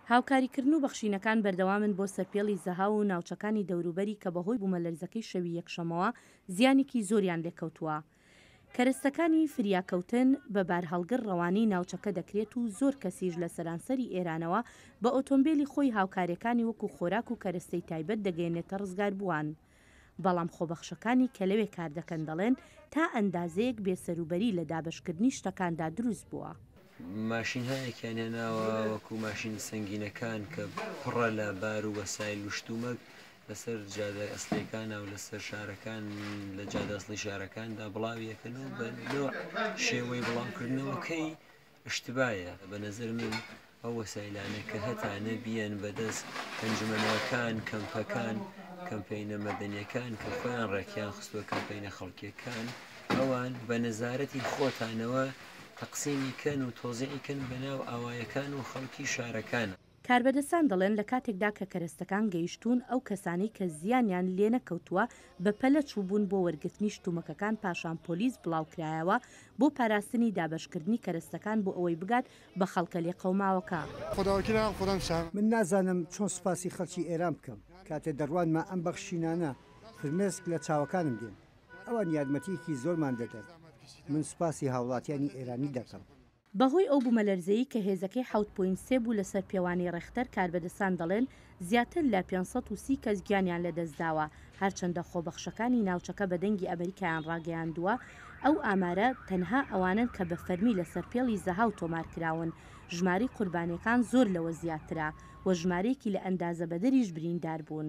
هاوکاریکردن و بەخشینەکان بەردەوامن بۆ سەرپێڵی زەهاو و ناوچەکانی دەوروبەری کە بەهۆی بوومەلەرزەکەی شەوی یەکشەممەوە زیانێکی زۆریان لێکەوتووە. کەرەستەکانی فریاکەوتن بە بارهەڵگر ڕەوانەی ناوچەکە دەکرێت و زۆر کەسیش لە سەرانسەری ئێرانەوە بە ئۆتۆمبێلی خۆی هاوکارییەکانی وەکو خۆراک و کەرەستەی تایبەت دەگەیەنێتە ڕزگاربووان. بەڵام خۆبەخشەکانی کە لەوێ کاردەکەن دەڵێن تا ئەندازەیەک بێسەروبەری لە دابەشکردنی شتەکاندا دروست بووە. ماشینهایەکیان هێناوە وەکو ماشینە سەنگینەکان کە پڕە لە بار و وەسایل و شتومەک لەسەر جادە ئەسلیەکانە و لەسەر شارەکان لە جادە ئەسڵی شارەکاندا بڵاوی ئەکەنەوە بە نۆع شێوەی بڵاوکردنەوەکەی اشتباهە بە نەزەر من ئەو وەسایلانە کە هەتانە بیەن بەدەست ئەنجومەنەکان کەمپەکان کەمپەینە مەدەنیەکان کە خۆیان ڕێکیان خستووە کەمپەینە خەڵکیەکان ئەوان بە نەزارەتی خۆتانەوە تەقسیمی کەن و تۆزیعی کەن بەناو ئاوایەکان و خەڵکی شارەکان. کاربەدەستان دەڵێن لە کاتێکدا کە کەرەستەکان گەیشتوون ئەو کەسانەی کە زیانیان لێنەکەوتووە بەپەلە چووبوون بۆ وەرگرتنی شتومەکەکان پاشان پۆلیس بڵاوکرایەوە بۆ پاراستنی دابەشکردنی کەرەستەکان بۆ ئەوەی بگات بە خەڵکە لێقەوماوەکە. من نازانم چۆن سوپاسی خەڵکی ئێران بکەم، کاتێ دەڕوانمە ئەم بەخشینانە فرمێسک لە چاوەکانم دێن، ئەوان یارمەتییەکی زۆرمان دەدەن، من سوپاسی هاوڵاتیانی ئێرانی دەکەم. بەهۆی ئەو بومەلەرزەی کە هێزەکەی حەوت پۆینت سێ بوو لەسەر پێوانەی ڕێختەر کاربەدەستان دەڵێن زیاتر لە 530 کەس گیانیان لەدەستداوە، هەرچەندە خۆبەخشەکانی ناوچەکە بە دەنگی ئەمریکایان ڕاگەیاندووە ئەو ئامارە تەنها ئەوانەن کە بە فەرمی لەسەر پێڵی زەهاو تۆمارکراون، ژمارەی قوربانیەکان زۆر لەوە زیاترە و ژمارەیەکی لە ئەندازە بەدەریش برینداربوون.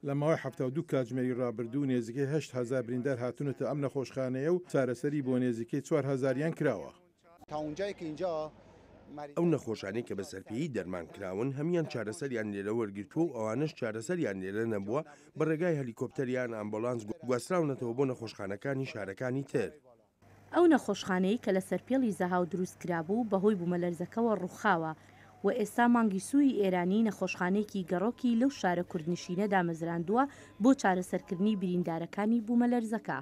لە ماوەی 72 کاتژمێری رابردوو نێزیکەی 8000 بریندار هاتوونەتە ئەم نەخۆشخانەیە و چارەسەری بۆ نێزیکەی چوار هەزاریان کراوە. ئەو نەخۆشانەی کە بە سەرپێیی دەرمان کراون هەموویان چارەسەریان لێرە وەرگرتووە و ئەوانەش چارەسەریان لێرە نەبووە بە رێگای هەلیکۆپتەر یان ئامبۆلانس گواستراونەتەوە بۆ نەخۆشخانەکانی شارەکانی تر. ئەو نەخۆشخانەی کە لەسەر پێڵی زەهاو دروست کرابوو بەهۆی بومەلەرزەکەوە ڕووخاوە و ئێستا مانگی سووری ئێرانی نەخۆشخانەیەکی گەڕۆکی لەو شارە کوردنشینە دامەزراندووە بۆ چارەسەرکردنی بریندارەکانی بومەلەرزەکە.